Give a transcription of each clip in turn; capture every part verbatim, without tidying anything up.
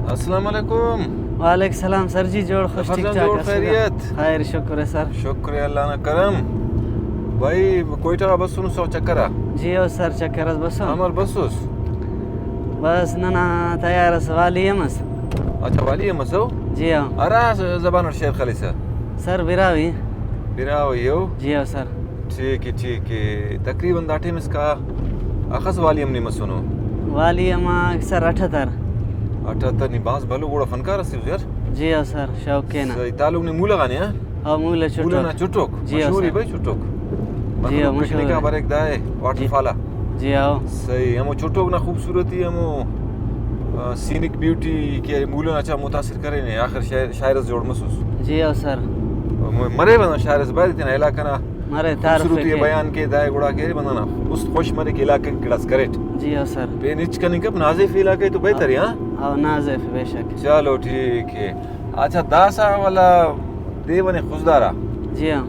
السلام علیکم۔ وعلیکم السلام سر جی، جوڑ خوش، ظفر ٹھیک جان، ٹھاک جوڑ، ہسے نا؟ خیریت؟ خیر، شکر ہے سر۔ شکر ہے اللہ نا کرم۔ بھائی، کوئٹہ غا بسونس او چکر آ؟ جی او سر، چکر اس بسون۔ امر بسوس؟ بس ننا تیار اس، والی ہم اس۔ اچھا، والی ہم اس او؟ جی ہاں۔ ہرا زبان اٹ شعر خلیسہ؟ سر، براہوئی۔ براہوئی او؟ جی ہاں سر۔ ٹھیک ء، ٹھیک ء۔ تقریباً دا ٹائم اسکا اخس والی ہم نے مسنو؟ والی ہم آک سر اٹھتر۔ اٹھتر؟ نی بھاز بھلو گڑا فنکار اسے یار۔ جی ہاں سر، شوق کینہ۔ صحیح، تعلق نے مولہ غانے، ہاں؟ ہاں، مولہ مولہ چٹک۔ نا چٹک؟ جی ہاں مشہور ء سر۔ بھائی چٹک۔ جی ہاں، مخلوق مشہور پکنک آ ہے۔ بریک دا ہے، واٹر جی۔ فال آ۔ جی ہاں۔ صحیح، ہمو چٹک نا خوبصورتی، ہمو، آ، سینک بیوٹی کہ مولہ نا چا متاثر کرینے، آخر شاعر، شاعر اس جوڑ مسوس۔ جی ہاں سر۔ م-، مرے بندغ شاعر اس بایدے تینا علاقہ نا مرے تعارف خوبصورتی ء کے۔ بیان کے، دائے گڑا کہ بندغ نا است خوش مریک علاقہ کہ گڑاس کریٹ۔ جی ہاں سر۔ پین ہچ کننگ کپ، نازیف علاقہ تو بہتر ہے، ہاں؟ ہاں، نازیف، بے شک۔ چلو ٹھیک ہے۔ اچھا، داسا والا دیوان خضدار آ۔ جی ہاں۔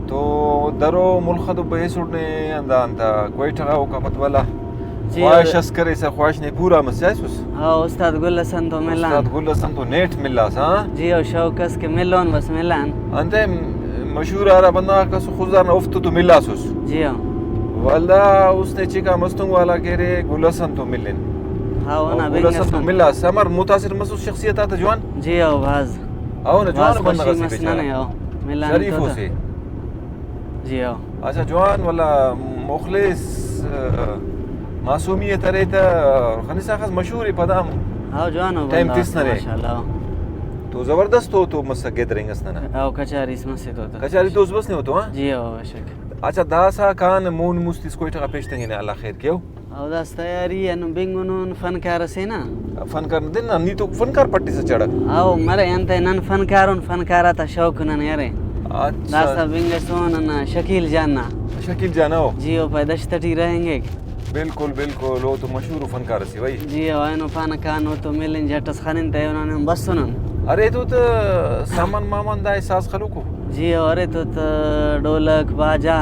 تو درو ملخ تو پیسوٹ نے اندا انت کوئٹہ غا اوکا پد والا جی، خواہش اور اس کریسہ، خواہش نے پورا مسیسس۔ ہاں، استاد گل حسن تو ملان۔ استاد گل حسن تو نیٹ ملاس، ہاں؟ جی، او شوق اس کہ ملون، بس ملان۔ انتئے مشہور آ ہرا بندغ آک اس خضدار نا، اوفتو تو ملاسس۔ جی ہاں۔ ولدا اس نے چکا مستونگ والا کہ ارے گل حسن تو ملن۔ ہاں، اونا او گل بنگ حسن تو اسن۔ ملاس۔ امر متاثر مسس شخصیت آتا جوان؟ جی ہاں، بھاز۔ او نا، جوان بھاز بندغ خوشی اسے مس بیچارہ۔ ننے، او ملان شریف تو اسے۔ جی ہاں۔ اچھا جوان ولا مخلص، آ، معصومیت ارے تہ، خنسا خاص مشہور ء پدا ہم ہاں، جوان ء ٹائم بندغ تس اس ننے۔ ماشاءاللہ۔ تو زبردست او تو مسہ گیدرنگ اس ننا۔ او کچاری اس مسہ تو تہ۔ کچاری دوست بس نے او تو، ہاں؟ جی ہاں، بے شک۔ اچھا، داسا کان مون مست اس کوئٹہ غا پیش تنگنہ، اللہ خیر کیو۔ او داس تیاری ہنو بنگنون فنکار اسے نا۔ فنکار دن نا نی تو فنکار پٹسہ چڑک۔ او مرے انتئے نن فنکارون، فنکار آتا شوق ننے ارے۔ اچھا۔ داسا بنگسون ننا شکیل جان نا۔ شکیل جان او؟ جی او پائے دشت ٹی رہینگک۔ بالکل بالکل، او تو مشہور فنکار اسے بھائی۔ جی او اینو پانہ کان او تو ملن جٹ اس خنن تہ ایہن ہم بسنن۔ ارے تو تہ سامان مامان دا احساس خلوکو؟ جی او ارے تو تہ ڈولک باجا۔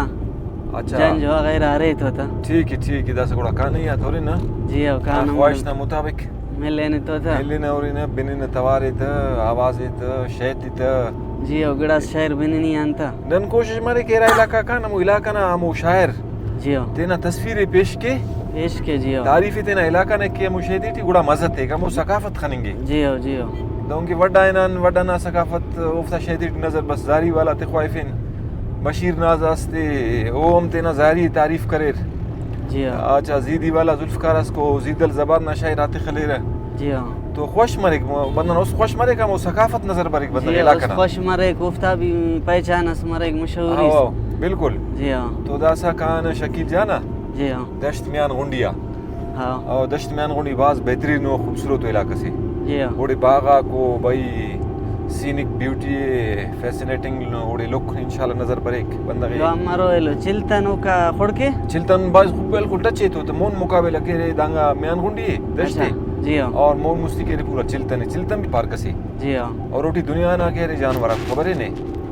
اچھا۔ جنج وغیرہ ارے تو تہ۔ ٹھیک ہے، ٹھیک ہے، داسہ گڑا کانہ آ تو ہرنہ۔ جی او، ہاں، کانہ خواہش نا مطابق۔ ملینہ تو تہ۔ ملینہ ہرنہ، بننہ توارے تہ، آوازے تہ، شیتی تہ۔ جی او، گڑاس شعر بننی آن تہ۔ نن کوشش مریک کہ ہرا علاقہ کان ہمو علاقہ نا ہمو شاعر جی او۔ تینا تصویر ء پیش کے۔ پیش کے، جی او۔ تعریف ء تینا علاقہ نا کے ہمو شیدی ٹی گڑا مزہ تیک ہمو ثقافت خننگے۔ جی او، جی او۔ دہنکہ وڈھ آ ہنان، وڈھ انا ثقافت اوفتا شیدی ٹی نظر بس، زاری والا تے خواہفین، بشیر ناز اس تے، او ہم تینا زاری تعریف کریر۔ جی ہاں۔ آ چا زیدی والا ذوالفقار اس کو، زیدل زبان نا شاعر آتے خلیرہ۔ جی ہاں۔ تو خوش مریک، بندغ نا است خوش مریک، ہمو ثقافت نظر بریک بندغ جی ہاں، علاقہ است نا۔ خوش مریک، اوفتا بھی پہچان اس مریک، مشہوری ہاں، اس۔ ہاں، بالکل۔ جی ہاں۔ تو داسا کان شکیل جان آ جی ہاں۔ دشت میان غنڈی آ۔ ہاں۔ او دشت میان غنڈی بھاز بہترین و خوبصورت و علاقہ سے۔ جی ہاں۔ اوڑے باغ آک او بھئی، سینک بیوٹی اے، فیسنیٹنگ اوڑے لک انشاءاللہ نظر بریک بندغ اے۔ جوان مرو ایلو چلتن اوکا خڑکے؟ چلتن بھاز خوب، بالکل ٹچ اے تو، تو مون مقابلہ کیرے دانگا میان غنڈی اے، دشت اے۔ اچھا، جی ہاں۔ اور مون مستی کیرے پورا چلتن اے، چلتن بھی پارک اسے۔ جی ہاں۔ اور اوٹی دنیا نا کیرے جانور آک خبر اے نے؟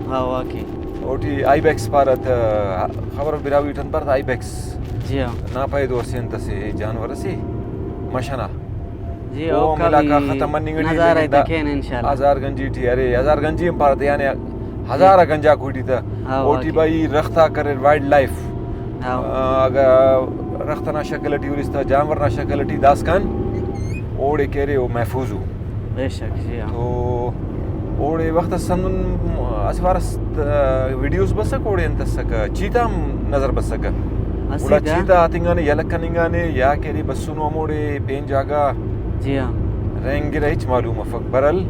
ہاں، واقعی۔ اوٹی آئی بیکس پارہ تہ، خبر براہوئی ٹن پارہ تہ آئی بیکس۔ جی ہاں۔ ناپائدو اسے انت اسے جانور اسے مش ئنا۔ جی، او ہم اوکا علاقہ بھی ختم مننگ ٹی نظارہ لیکن دا تکین انشاءاللہ۔ ہزار گنجی ٹی ارے، ہزار گنجی ہم پارہ تہ، یعنی ہزار آ گنجاک اوٹی تہ۔ ہاں، اوٹی واقعی۔ بھئی رخت آک اریر، وائلڈ لائف۔ ہاں۔ آ، اگہ رخت ئنا شکل ٹی ہُرس تہ، جانور نا شکل ٹی داسکان اوڑے کہ ارے او محفوظ او۔ بے شک، جی ہاں۔ تو اوڑے وخت اس ہندن اسہ وار اس، آ، ویڈیوز بسکہ، اوڑے انت اسکہ، چیتا ہم نظر بسکہ۔ اسہ گڑا چیتا؟ چیتا آتنگانے، یلہ کننگانے، یا کہ ارے بسنو ہموڑے پین جاگہ جی ہاں۔ رہینگرہ، ہچ معلوم افک۔ برل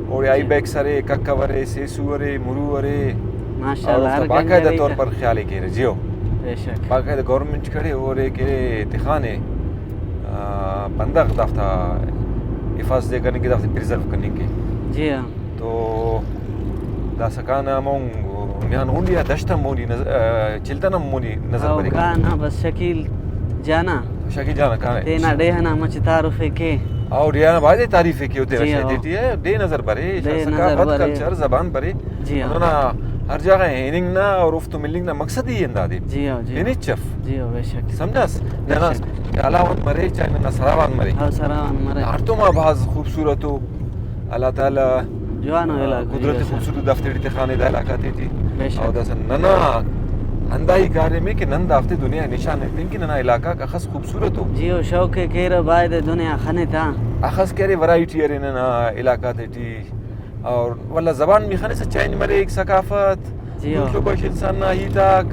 اوڑے آئی جی۔ بیکس ارے، ککو ارے، سیسو ارے، مرو ارے، ماشاءاللہ، اور اوفتا ہر باقاعدہ گنجا طور پر خیال ء کیرہ۔ جیو۔ بے شک۔ باقاعدہ گورنمنٹ کڑے اور ء کہ تخانے، آ، بندغ دافتا حفاظت ء کننگ کے، دافتے پریزرو کننگ کے۔ جی ہاں۔ تو داسہ کان ہمون میان غنڈی آ دشت ہم مونی نظ-، آ، چلتن ہم مونی نظر او بریک۔ کان ہاں بس شکیل جانا۔ شکیل جانا کان ہے۔ تینا ڈیہہ نا مچ تعارف ء کے۔ او ڈیہہ نا بھاز تعریف ء کے، او تینا جی ہاں۔ شاعری ٹی ہے، ڈیہہ نظر برے، ڈیہہ نظر شخص، برے۔ کلچر، زبان برے۔ جی ہاں۔ ہندن آ ہر جاگہ ہننگ نا اور اوفتو ملنگ نا مقصد ہی ہندادے۔ جی ہاں، جی ہاں۔ ہن ہچ اف۔ جی ہاں، بے شک۔ سمجھاس؟ بے ننا شک۔ چالاوان مرے، چاہے ننا سراوان مرے۔ ہاں، سراوان مرے۔ ہڑتوما بھاز خوبصورت ءُ۔ اللہ تعالیٰ جوانو آ، علاقہ قدرت ءِ اسہ۔ خوبصورتی دافتے ٹی تخانے دا علاقہ تیٹی۔ بے شک۔ اور داسہ ننا ہندا ہی کاریم ءِ کہ نن دافتے دنیا ءِ نشان ایتن کہ ننا علاقہ آک اخس خوبصورت ءُ۔ جی او، شوق ءِ کیرہ بایدے دنیا خنے تا۔ اخس کہ ارے ورائٹی ارے ننا علاقہ تیٹی۔ اور ولدا زبان بھی خنسا چینج مریک، ثقافت، جی ہاں۔ دوسرو بش انسان نا ہیت آک،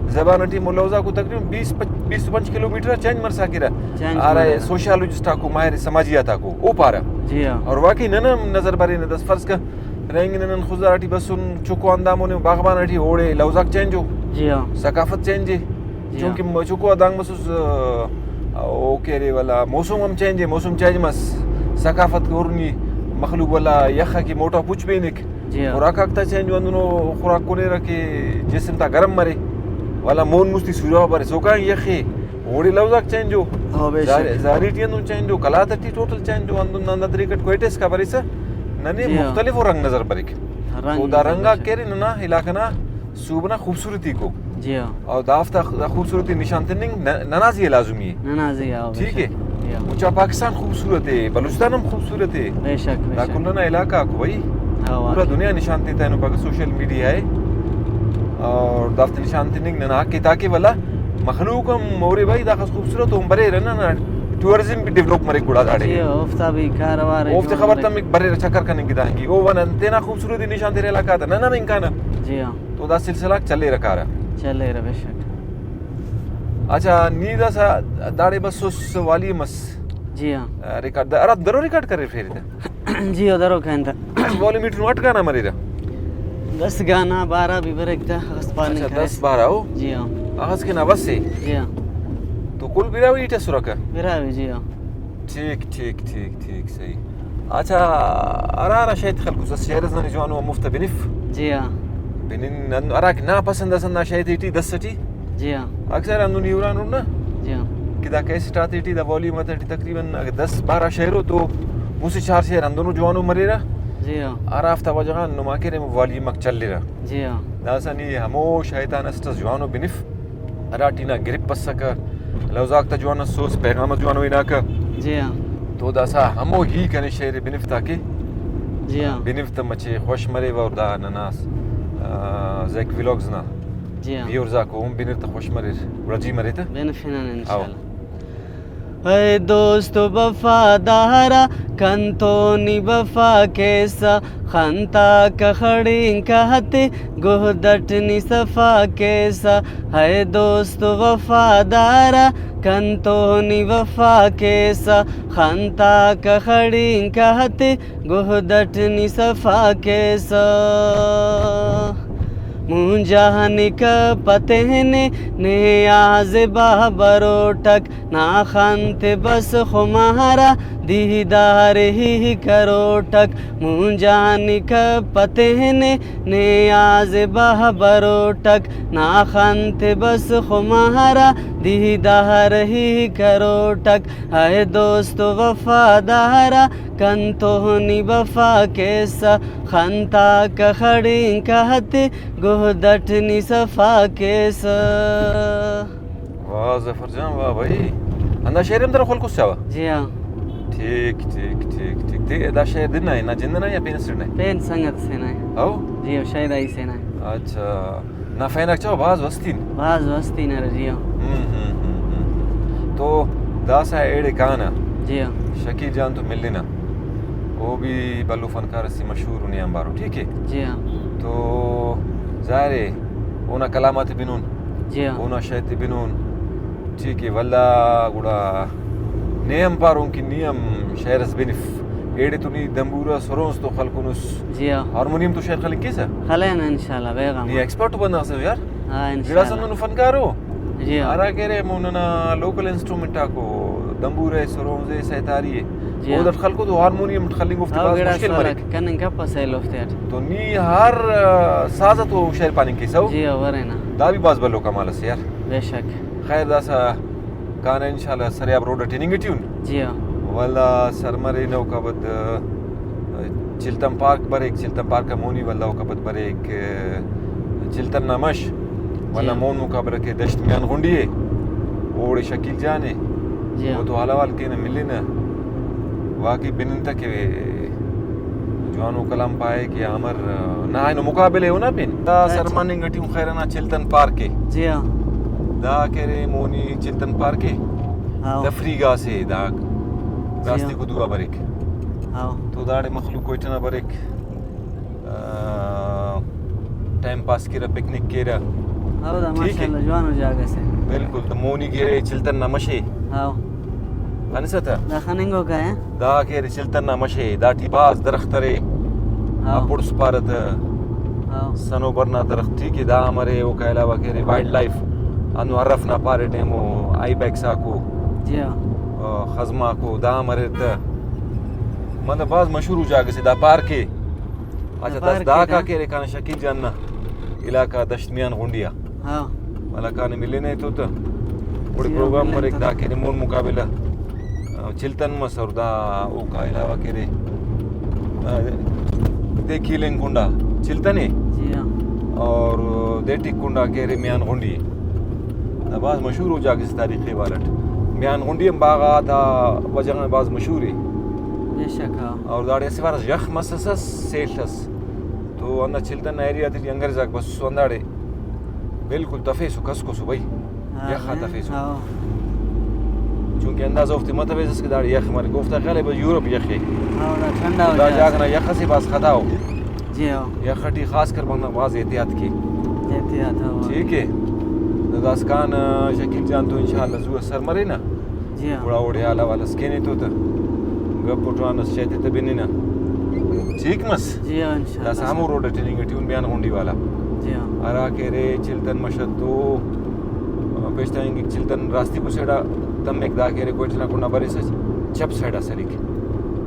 زبان ٹی مون لوز آکو تقریباً بیس پچ-، بیس و پنچ کلومیٹر آ چینج مرسا کیرہ۔ چینج ہرا مرے۔ سوشیالوجسٹ آکو، ماہر سماجیات آکو، او پارہ۔ جی ہاں۔ اور واقعی نن ہم نظر برینہ داسہ فرض کہ رہینگنہ نن خضدار ٹی بسن، چکو آن دا مونے باغبان ٹی اوڑے لوز آک چینج او۔ جی ہاں۔ ثقافت چینج اے۔ جی ہاں۔ چونکہ م-، چکو آ دانگ مسس، آ، او کہ ارے ولدا موسم ہم چینج اے، موسم چینج مس، ثقافت کہ ہر نی مخلوق ولدا یخ آ کہ موٹا پچ بینک۔ جی ہاں۔ خوراک آک تا چینج او، ہندنو خوراک کنیرہ کہ جسم تا گرم مرے، ولدا مون مستی سورہ بریسہ اوکان یخ اے، اوڑے لوز آک چینج او۔ ہاں، بے زار-، شک۔ زاری ٹی ہندن چینج او، قلات ٹی ٹوٹل چینج او، ہندن ہندا طریقہ ٹی کوئٹہ اسکا بریسہ ننے جی ہاں۔ مختلف و رنگ نظر بریک۔ رنگ تو دا نظر رنگ آک بریک۔ کہ ارے ننا علاقہ نا صوبہ نا خوبصورتی کو۔ جی ہاں۔ اور دافتا خ-، دا خوبصورتی نشان تننگ ن-، ننا زی آ لازمی اے۔ ننا زی آ، بے ٹھیک اے؟ شک۔ جی ہاں۔ مچا پاکستان خوبصورت اے، بلوچستان ہم خوبصورت اے۔ بے شک، بے دا شک۔ کل ننا علاقہ آکو بھائی۔ ہاں، پورا واقعی۔ دنیا نشان تیتا اینو پاکہ سوشل میڈیا اے۔ اور دافتے نشان تننگ ننا حق اے تاکہ ولدا مخلوق ہم مورے بھائی داخس خوبصورت ہم بریرہ ننا ٹورازم بھی ڈیولپ مریک گڑا داڑے۔ جی ہاں، اوفتا بھی کاروبار اے اوفتے جوان خبر مریک۔ تمک بریرہ چکر کننگ کہ دانگی۔ او ون انتینا خوبصورتی نشان تیرہ علاقہ تا ننا ہننگ کانہ۔ جی ہاں۔ تو دا سلسلہ آک چلیرہ کارہ۔ چلیرہ بے شک۔ اچھا، نی داسہ داڑے بسوس والی مس۔ جی ہاں۔ ریکارڈ دا، ہرا درو ریکارڈ کریر فیری تہ؟ جی ہاں، درو کین تہ۔ والی میٹر اٹ گانا مریرہ؟ دس گانا، بارہ بھی بریک تہ، اخس پاننگ اچھا، کرے۔ دس بارہ او؟ جی ہاں۔ اخس کہ نا بس اے؟ جی ہاں۔ تو کل براہوئی ٹی اسرکہ؟ براہوئی، جی ہاں۔ ٹھیک، ٹھیک، ٹھیک، ٹھیک، صحیح۔ اچھا، ہرا ہرا شے تے خلکوس، اسہ شعر اس ننے جوانو ہموفتا بنف۔ جی ہاں۔ بنن، نن ہراکہ نا پسند اس ہندا شے تیٹی دس ٹی۔ جی ہاں۔ اکثر ہندن ہی ہُرانن نا۔ جی ہاں۔ کہ دا کیسٹ آتے ٹی، دا والیوم آتے ٹی تقریباً اگہ دس بارہ شعر او تو مسہ چار شعر ہندنو جوانو مریرہ۔ جی ہاں۔ ہرافتا وجہ غان نما کہ ارے والیوم آک چلیرہ۔ جی ہاں۔ داسہ نی ہمو شے تان اسٹ اس جوانو بنف۔ ہراٹی نا گرپ اسکہ، لوز آک تا جوان اسوس، پیغام اس جوانو ہناکہ۔ جی ہاں۔ تو داسہ ہمو ہی کنے شعر بنف تاکہ جی ہاں۔ بنف تہ مچے خوش مریوہ اور دا ننا، آ، زیک ولاگز نا جی ہاں۔ ویورز آکو ہم بنر تہ خوش مریر، گڑا جی مرے تہ۔ بنفنن ہاؤ۔ انشاءاللہ۔ اے دوست وفادارا، کنتون نی وفا کیسہ، خن تا کخڑینک ہتے گہد اٹ نی صفا کیسہ۔ اے دوست وفادارا، کنتون نی وفا کیسہ، خن تا کخڑینک ہتے گہد اٹ نی صفا کیسہ۔ مونجا نی کپ تینے نیاز بہ بروٹک، نا خن تے بس خمارا دیدار ہی کروٹک۔ مونجا نی کپ تینے نیاز بہ بروٹک، نا خن تے بس خمارا دیدار ہی کروٹک۔ اے دوست وفادارا، کنتون نی وفا کیسہ، خن تا کخڑینک ہتے گہد اٹ نی صفا کیسہ۔ واہ ظفر جان، واہ بھائی۔ ہندا شعر ہم تینا خلکوس چاوہ؟ جی ہاں۔ ٹھیک، ٹھیک، ٹھیک، ٹھیک۔ تے دا شعر دن آئے نا جند نا یا پین اسٹ نا؟ پین سنگت سے نا۔ ہو؟ جی ہاں، شاید آئی سے نا۔ اچھا۔ نا فین آک چاوہ بھاز وستین۔ بھاز وستین ارے جی ہاں۔ ہم، ہم، ہم، ہم۔ تو داسہ ایڑے کانہ۔ جی ہاں۔ شکیل جان تو ملنہ۔ او بھی بھلو فنکار اسے مشہور اُن آنبارو، ٹھیک ہے؟ جی ہاں۔ تو ظاہر ہے اونا کلام آتے بنون۔ جی ہاں۔ اونا شے تے بنون۔ ٹھیک ہے، ولدا گڑا نے ہم پارون کہ نی ہم شعر اس بنف۔ ایڑے تو نی دمبورہ سرونس تو خلکنس۔ جی ہاں۔ ہارمونیم تو شعر خلنگ کیسہ؟ خلینہ انشاءاللہ، بیغم۔ نی ایکسپرٹ بندغ سے یار۔ ہاں، انشاءاللہ۔ گڑاس ہندن فنکار او۔ جی ہاں۔ ہرا کہ ارے ہمو ننا لوکل انسٹرومنٹ آکو، دمبورہ ءِ، سرونز ءِ، سیتاری ءِ۔ جی ہاں۔ اودٹ خلکو تو ہارمونیم اٹ خلنگ اوفتے او بھاز گڑاس مشکل ولدا مریک۔ کننگ کپسہ ایلو اوفتے اٹ۔ تو نی ہر، آ، ساز آتو شعر پاننگ کیسہ او؟ جی ہاں، ورنہ۔ دا بھی بھاز بھلو کمال اسے یار۔ بے شک۔ خیر داسہ کانہ انشاءاللہ سریاب روڈ اٹی ہننگ ٹی ان۔ جی ہاں۔ ولدا سر مرینہ اوکا پد، آ، چلتن پارک بریک، چلتن پارک آ مونی ولدا اوکا پد بریک، آ، چلتن نا مش، ولدا جی۔ مون مقابلہ کے دشت میان غنڈی ءِ، اوڑے شکیل جان ءِ، جی ہاں۔ او تو حال احوال کینہ ملنہ، واقعی بننگ تہ کہ جوانو کلام پائے کہ امر نا اینو مقابلہ ءِ اونا پین۔ دا اچھا۔ سر مننگ ٹی ہم خیر انا چلتن پارک ءِ۔ جی ہاں۔ دا کہ ارے مونی چلتن پارک ءِ۔ ہاں۔ تفریح گاہ سے دا جی ہاں۔ راستی کو دعا بریک۔ ہاں۔ تو داڑے مخلوق کوئٹہ نا بریک۔ آ، ٹائم پاس کیرہ، پکنک کیرہ۔ ہاں، دا ٹھیک ہے۔ ماشاءاللہ جوانو جاگہ سے۔ بالکل، تو مونی گیرے چلتن نا مشے۔ ہاں۔ خنسہ تہ۔ دا خننگوکا ہے۔ دا کہ ارے چلتن نا مشے، دا ٹی بھاز درخت ارے۔ ہاں۔ اپڑس پارہ تہ۔ ہاں۔ سنوبر نا درخت، ٹھیک ہے، دا ہم ارے، اوکا علاوہ کہ ارے وائلڈ لائف، ہندن ہرف نا پارے ٹائمو آئی بیکس آکو۔ جی ہاں۔ آ، خزم آکو، دا ہم ارے تہ۔ مطلب بھاز مشہور جاگہ سے دا پارک ہے۔ اچھا، دا داسہ پارک داکا ہے۔ کہ ارے کانہ شکیل جان نا علاقہ دشت میان غنڈی آ۔ ہاں۔ ولدا کانہ ملنہ ایتو تہ۔ گڑا جی، پروگرام ملنہ مریک ایتو۔ دا کہ ارے مون مقابلہ، آ، چلتن مس اور دا اوکا علاوہ کہ ارے، آ، دے کیلنگ کنڈا چلتن ہے۔ جی ہاں۔ اور دے ٹی کنڈا کہ ارے میان غنڈی ہے۔ دا بھاز مشہور او جاگہ سے تاریخی حوالہ اٹ۔ میان غنڈی ہم باغ آتا وجہ غان بھاز مشہور ہے۔ بے شک، ہاں۔ اور داڑے اسہ وار یخ مسس، سیل ئس۔ تو ہندا چلتن نا ایریا تیٹی انگریز آک بسسو ہنداڑے بالکل تفیسو، کسکسو بھائی، ہاں، یخ آ تفیسو۔ ہاں۔ چونکہ اندازہ اوفتے متویسس کہ داڑے یخ مریک، اوفتا خیال ہے بس یورپ یخ ہے۔ ہاں، دا ٹھنڈا ہو دا جاگہ۔ جاگہ نا یخ اسے بھاز خطا ءُ۔ جی ہاں۔ یخ ٹی خاص کر بندغ بھاز احتیاط کے۔ احتیاط، ہاں۔ ٹھیک ہے۔ تو داسکان شکیل جان تو انشاءاللہ زو سر مرے نا۔ جی ہاں۔ گڑا اوڑے حال احوال اس کینہ تو تہ گپ و ٹران اس شیتے تہ بننہ۔ ٹھیک مس؟ جی ہاں، انشاءاللہ۔ داسہ ہمو روڈ اٹی ہننگ ٹی اُن میان غنڈی والا۔ جی ہاں۔ ہرا کہ ارے چلتن مشہ تو پیش تننگک، چلتن راستیکو سیڈا تمک، دا کہ ارے کوئٹہ نا کنڈا بریسہ چپ سیڈا سلیک۔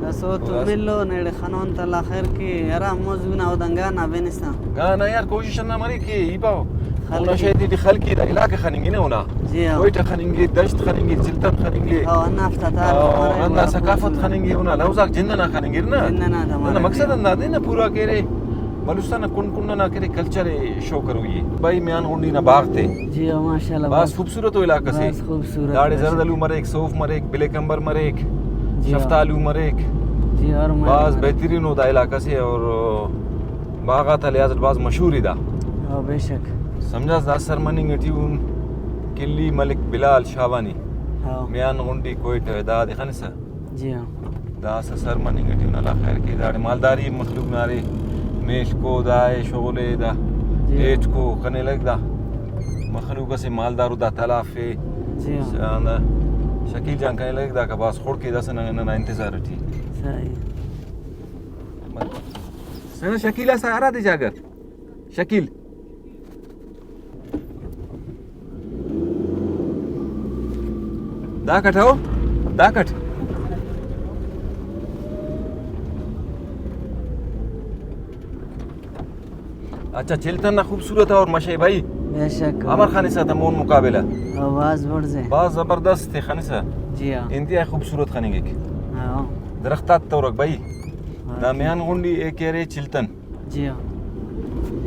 داسہ او تو تو داسہ ملو نیڑے خنون تہ اللہ خیر کے، ہرا موضوع نا اودان گانا بنسا۔ گانا یار کوشش ہندا مریک کہ ای پاو۔ خلقی۔ اونا شاید ٹی خلقی دا علاقہ خننگے نا اونا۔ جی ہاں۔ کوئٹہ خننگے، دشت خننگے، چلتن خننگے۔ او، ہندا افتہ تعارف او، مرے، ہندا او ثقافت خننگے، اونا لوزاک جند ئنا خننگے نا۔ جند ئنا دا ہندا مرے۔ مقصد ہندا دے نا پورا کہ ارے بلوچستان نا کنڈ کنڈ ئنا کہ ارے کلچر ئے شو کروئی اے۔ بھائی میان غنڈی نا باغ تے۔ جی ہاں، ماشاءاللہ، بھاز بھاز خوبصورت او علاقہ سے۔ بھاز خوبصورت داڑے ماشاءاللہ۔ زردالو مریک، سوف مریک، بلیک امبر مریک، جی ہاں۔ شفتالو مریک۔ جی ہاں، اور بھاز مریک۔ بہترین او دا علاقہ سے اور باغ آتا لحاظ اٹ بھاز مشہور ءِ دا۔ ہاں، بے شک۔ سمجھاس دا سر مننگ ٹی اُن قلی ملک بلال شاہوانی۔ ہاں۔ میان غنڈی کوئٹہ دادے خنسہ۔ جی ہاں۔ داسہ سر مننگ ٹی اُن اللہ خیر کے، داڑے مالداری مخلوق نا ارے، میڷ کو دا اے، شغل اے دا، جی ہاں۔ ہیٹ کو کنے لگ دا۔ مخلوق اسے مالدار ءُ دا تلاف اے۔ جی ہاں۔ س-، ہندا شکیل جان کنے لگ دا کہ بھاز خڑک اے داسہ نن-، ننا انتظار ٹی۔ صحیح۔ سر شکیل آ سا ہرا دے جاگہ۔ شکیل۔ دا کٹ ہو، دا کٹ۔ اچھا، چلتن نا خوبصورت اور مشے بھائی۔ بے شک۔ امر خنسہ تہ مون مقابلہ۔ آواز بڑزے۔ بھاز زبردست تے خنسہ۔ جی ہاں۔ انتہائی خوبصورت خننگک۔ ہاں۔ درختات تورک بھائی۔ ہاں۔ دا میان غنڈی اے کہ ارے چلتن۔ جی ہاں۔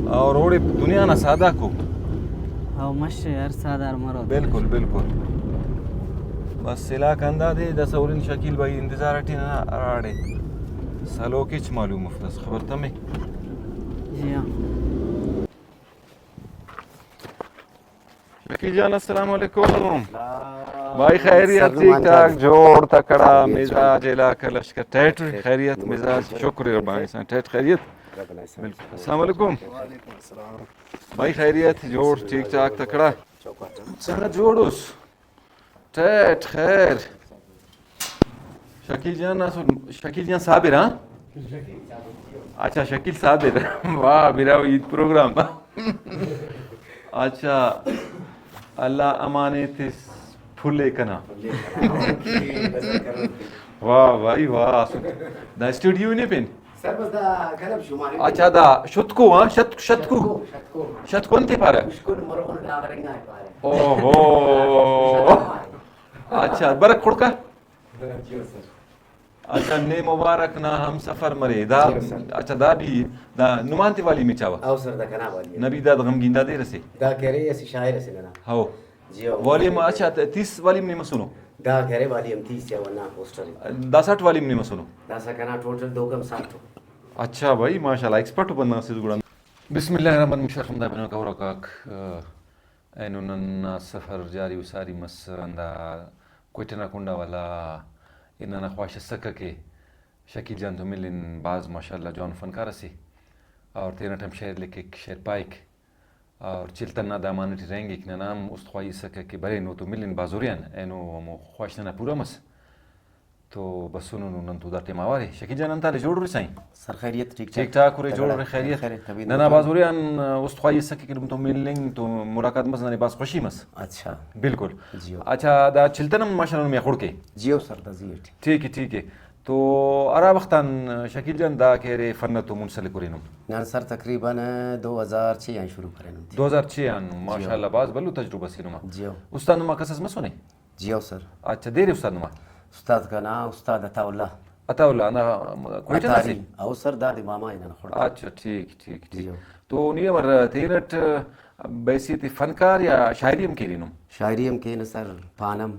اور اوڑے دنیا نا سادہ کو۔ ہاں، مش ہر سادار مرو۔ بالکل، بالکل۔ بس علاقہ ہندا دے، داسہ ہرن شکیل بھائی انتظار ٹی ننا ہراڑے۔ سلوک ہچ معلوم افس، خبر تمے۔ جی ہاں۔ شکیل جان، السلام علیکم۔ بھائی خیریت، سر ٹھیک مان ٹھاک، جوڑ تکڑا، مزاج علاقہ لشکر ٹیٹ، خیریت، مزاج، شکر ربانی سان ٹیٹ، خیریت۔ بالکل۔ السلام علیکم۔ بھائی خیریت، جوڑ، ٹھیک ٹھاک، تکڑا۔ سنگت جوڑ اس؟ ٹیٹ خیر۔ شکیل جان، اسل شکیل جان صابر، ہاں؟ اچھا، شکیل صابر۔ واہ، براہو عید پروگرام۔ اچھا، اللہ امان ءِ تس پھلے کنا۔ واہ بھائی واہ، اسل دا اسٹوڈیو نے پین۔ سر، بس دا کلب شمار۔ اچھا، دا شتکو، ہاں، شت-، شتکو۔ شتکو، شتکو۔ شتکو انتے پارہ؟ پشکن مرغن ڈاغرنگا پارہ۔ اوہو۔ اچھا، برک خڑکا؟ جی سر۔ اچھا، نے مبارک نا ہم سفر مرے۔ دا، جی سر۔ اچھا، دا بھی، دا نمان تے والی میں چاوا؟ او سر، دا کنا والی۔ نبی داد غمگین دا دیر اسے۔ دا کرے اسے شاعر اسے ننا۔ ہو۔ جی ہو۔ والی میں، اچھا، تے تیس والی میں مسونو؟ دا کہ ارے والی ہم تیس یا ون آ پوسٹر ءِ۔ داسٹ والی ہم نے مسنو؟ داسا کنا ٹوٹل دو کم ساٹو۔ اچھا بھائی، ماشاءاللہ، ایکسپرٹ بندغ اسے گڑا۔ بسم اللہ الرحمن الرحیم، شرف ہم دا بنو کور آک، آ، اینو ننا سفر جاری و ساری مس، ہندا کوئٹہ نا کنڈا والا، ای ننا خواہش اسکہ کہ شکیل جان تو ملن، بھاز ماشاءاللہ جوان فنکار اسے، اور تینٹ ہم شعر لکھک، شعر پائک۔ اور چلتن نا دامان ٹی رہینگک، ننا ہم است خواہی اسکہ کہ برین اوتو ملن بازوریان، اینو ہمو خواہش ننا پورا مس۔ تو بسونو نن تو دا ٹائم اوارے۔ شکیل جان، انت حال اے؟ جوڑ ارے سائیں؟ سر خیریت، ٹھیک ٹھیک ٹھاک۔ ٹھاک ارے، جوڑ ارے، خیریت؟ خیریت، طبیعت ننا بہتر؟ بازوریان است خواہی اسکہ کہ نم تو ملنگ تو ملاقات مس، ننے بھاز خوشی مس۔ اچھا۔ بالکل۔ جیو۔ اچھا، دا چلتن ہم ماشاءاللہ نمے خڑکے؟ جیو سر، دا زی اٹی۔ ٹھیک ہے، ٹھیک ہے۔ تو ہرا وخت آن شکیل جان دا کہ ارے فن تو منسلک ارینو؟ نن سر تقریباً دو ہزار چھ آن شروع کرینن۔ دو ہزار چھ آن، ماشاءاللہ، بھاز بھلو تجربہ سے نما۔ جیو۔ استاد نما کس اس مسنے؟ جیو سر۔ اچھا، دیر استاد نما؟ استاد کنا استاد عطا اللہ۔ عطا اللہ، ہندا کوئٹہ نا سے؟ عطاری۔ او سر، دادے ماما ہے ننا خڑک۔ اچھا، ٹھیک، ٹھیک، ٹھیک۔ جیو۔ تو نی امر تینٹ بحیثیت فنکار یا شاعری ہم کیننو؟ شاعری ہم کینہ سر، پانم۔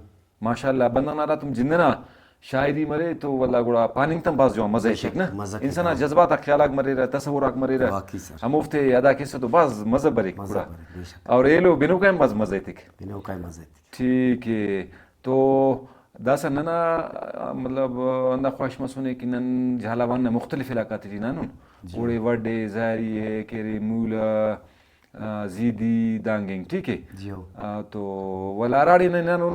ماشاءاللہ، بندغ نا ہراتم جند ئنا شاعری مرے تو ولدا گڑا پاننگ تم بھاز جوان مزہ ایتک نا۔ مزہ کیک، انسان نا ہاں۔ جذبات آک، خیال آک مریرہ، تصور آک مریرہ۔ واقعی سر۔ ہموفتے ادا کیسہ تو بھاز مزہ بریک مزہ گڑا۔ بریک، بے شک۔ اور ایلو بنوکا ہم بھاز مزہ ایتک۔ بنوکا ہم مزہ ایتک۔ ٹھیک ہے۔ تو داسہ ننا، مطلب، ہندا خواہش مسنے کہ نن جھالاوان نا مختلف علاقہ تے ٹی ہنانن۔ جی۔ اوڑے وڈھ اے، زہری اے، کہ ارے مولہ، آ، زیدی، دانگ اینگ، ٹھیک ہے؟ جیو۔ آ، تو ولدا ہراڑے نن ہنانن،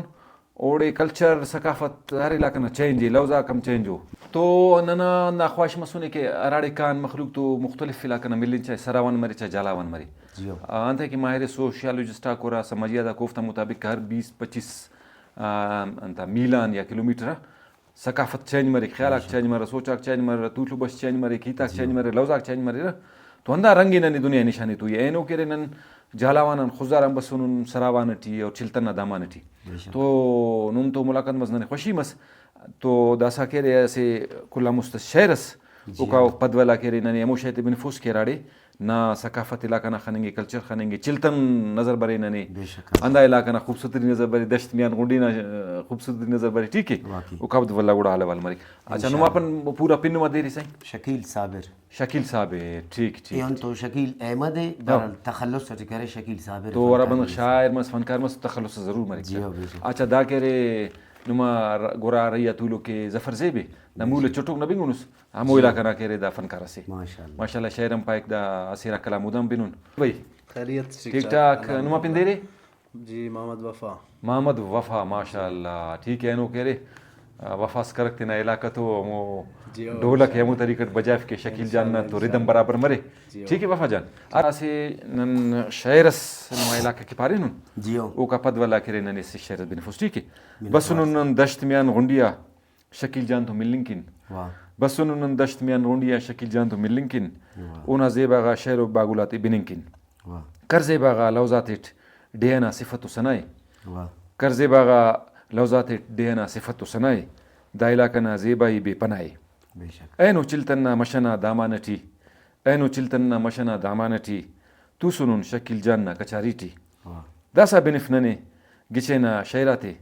اوڑے کلچر، ثقافت، ہر علاقہ نا چینج اے، لوز آک ہم چینج او۔ تو ننا ہندا خواہش مسنے کہ ہراڑے کان مخلوق تو مختلف علاقہ نا ملن، چاہے سراوان مرے، چاہے جھالاوان مرے۔ جیو۔ آ، انتئے کہ ماہر سوشیالوجسٹ آک ہرا سمجھی آ دا کوفتا مطابق ہر بیس پچیس، آ، انتا میلان یا کلومیٹر آ ثقافت چینج مریک، خیال آک چینج مریرہ، سوچ آک چینج مریرہ، تول و بش چینج مریک، ہیت آک چینج مریرہ، لوز آک چینج مریرہ۔ تو ہندا رنگ ئے ننے دنیا ئے نشان ایتوئی۔ اینو کہ ارے نن جھالاوان آن خضدار آن بسونن سراوان ٹی اور چلتن نا دامان ٹی۔ بے شک۔ تو نن تو ملاقات مس، ننے خوشی مس۔ تو داسہ کہ ارے اسہ کل آن مست شئیر اس، جی۔ اوکا پد ولا کہ ارے ننے ہمو شئے تے بنفوس کہ ہراڑے نا ثقافت علاقہ نا خننگے، کلچر خننگے، چلتن نظر برے ننے۔ بے شک۔ ہندا علاقہ نا خوبصورتی نظر برے، دشت میان غنڈی نا، آ، خوبصورتی نظر برے، ٹھیک ہے؟ واقعی۔ او قبض ولا گڑا حال احوال مریک۔ اچھا، انشاءاللہ۔ نما پن پورا پن نما دیر سائیں؟ شکیل صابر۔ شکیل صابر، ٹھیک، ٹھیک۔ ایہن تو شکیل احمد ہے، ہاں۔ بہرحال تخلص اٹی کرے شکیل صابر تو ہرا فنکار بندغ مس۔ شاعر مس، فنکار مس، تخلص ضرور مریک۔ جی ہاں، بے شک۔ اچھا، دا کہ ارے نما ر-، گڑا رہی آ تولوک کہ ظفر زیب ہے، نا بے مولہ شک۔ چٹوک نا بنگنس۔ ہمو جی۔ علاقہ نا کہ ارے دا فنکار اسے۔ ماشاءاللہ۔ ماشاءاللہ، شعر ہم پائک، دا اسہ ارا کلام اودان بنن۔ بھائی، خیریت، ٹھیک ٹھیک ٹھاک۔ ٹھاک۔ نما پن دیر اے؟ جی، محمد وفا۔ محمد وفا، ماشاءاللہ، ٹھیک ہے، اینو کہ ارے، آ، وفاس کرک تینا علاقہ تو ہمو جی، او، ڈولک انشاءاللہ۔ ہمو طریقہ اٹ بجائف کہ شکیل جان نا انشاءاللہ، تو ردم انشاءاللہ۔ برابر مرے۔ جی، او۔ ٹھیک ہے وفا جان۔ اسہ نن شعر اس نما علاقہ کہ پارینن۔ جی، او۔ اوکا پد ولا کہ ارے ننے اسہ شعر اس بنفوس، ٹھیک ہے؟ بنفوس۔ بسنن نن دشت میان غنڈی آ، شکیل جان تو ملنگ کن۔ واہ۔ بسنن نن دشت میان غنڈی آ شکیل جان تو ملنگ کن۔ واہ۔ اونا زیبا غا شعر و باگل آتے بننگ کن۔ واہ۔ کر زیبا غا لوز آتیٹ ڈیہہ ئنا صفت و ثنا ءِ۔ واہ۔ کر زیبا غا لوز آتیٹ ڈیہہ ئنا صفت و ثنا ءِ۔ دا علاقہ نا زیبائی بے پناہ ءِ۔ بے شک۔ اینو چلتن نا مش ئنا دامان ئٹی، اینو چلتن نا مش ئنا دامان ئٹی توسنن شکیل جان نا کچاری ٹی۔ واہ۔ داسہ بنف ننے گچین آ شعر آتے،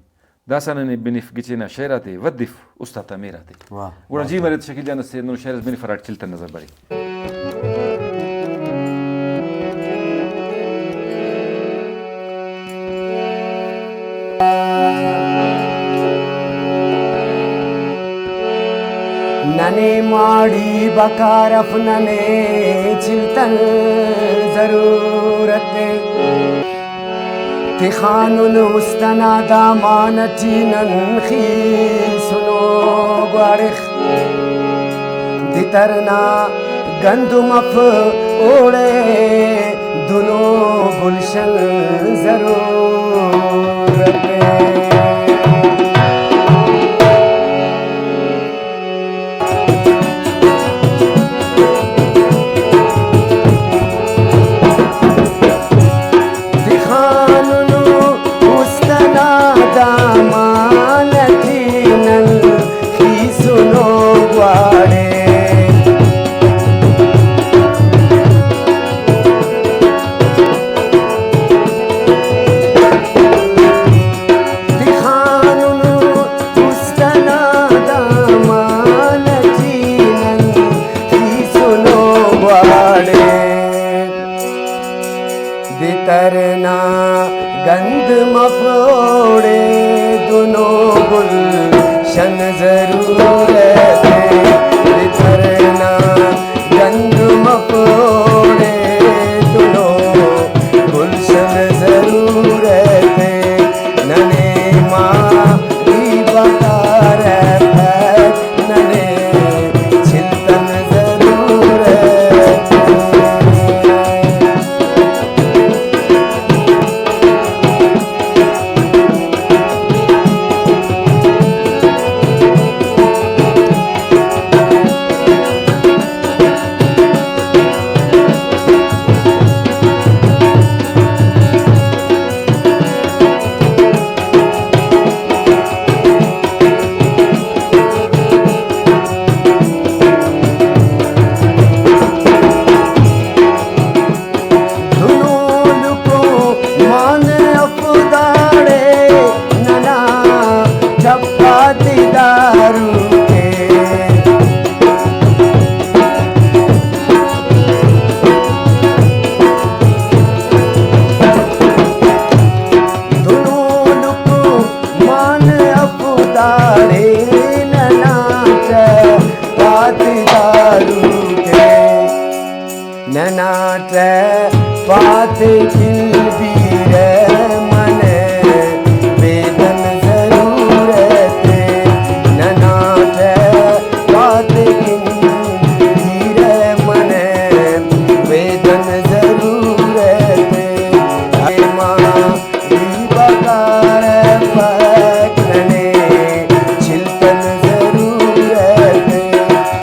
داسہ ننے بنف گچین آ شعر آتے، ودف استاد تا مہر آتے۔ واہ۔ گڑا جی مرے تو شکیل جان اسہ ہندنو شعر اس بنف ہراٹی چلتن نظر برے۔ ننے ماڑی بکار اف، ننے چلتن ضرورت ءِ۔ تخانن است ئنا دامان ئٹی نن خیسنو گواڑخ۔ دتر نا گندم اف اوڑے دنو گلشن ضرورت ءِ۔ تخاننو است ئنا دامان ئٹی نن خیسنو گواڑے۔ پاڑے۔ دتر نا گند مفوڑے، دنو گلشن ضرورت ءِ۔ دتر نا گند مفوڑے، دنو گلشن ضرورت ءِ۔ ننے ماہی بکار ءِ، ننے چلتن ضرورت ءِ۔ دنو لکو مان اف داڑے، ننا ٹھپا تے دارو کے۔ دنو لکو مان اف داڑے، ننا ٹھپا تے دارو کے۔ ننا ٹھپا تے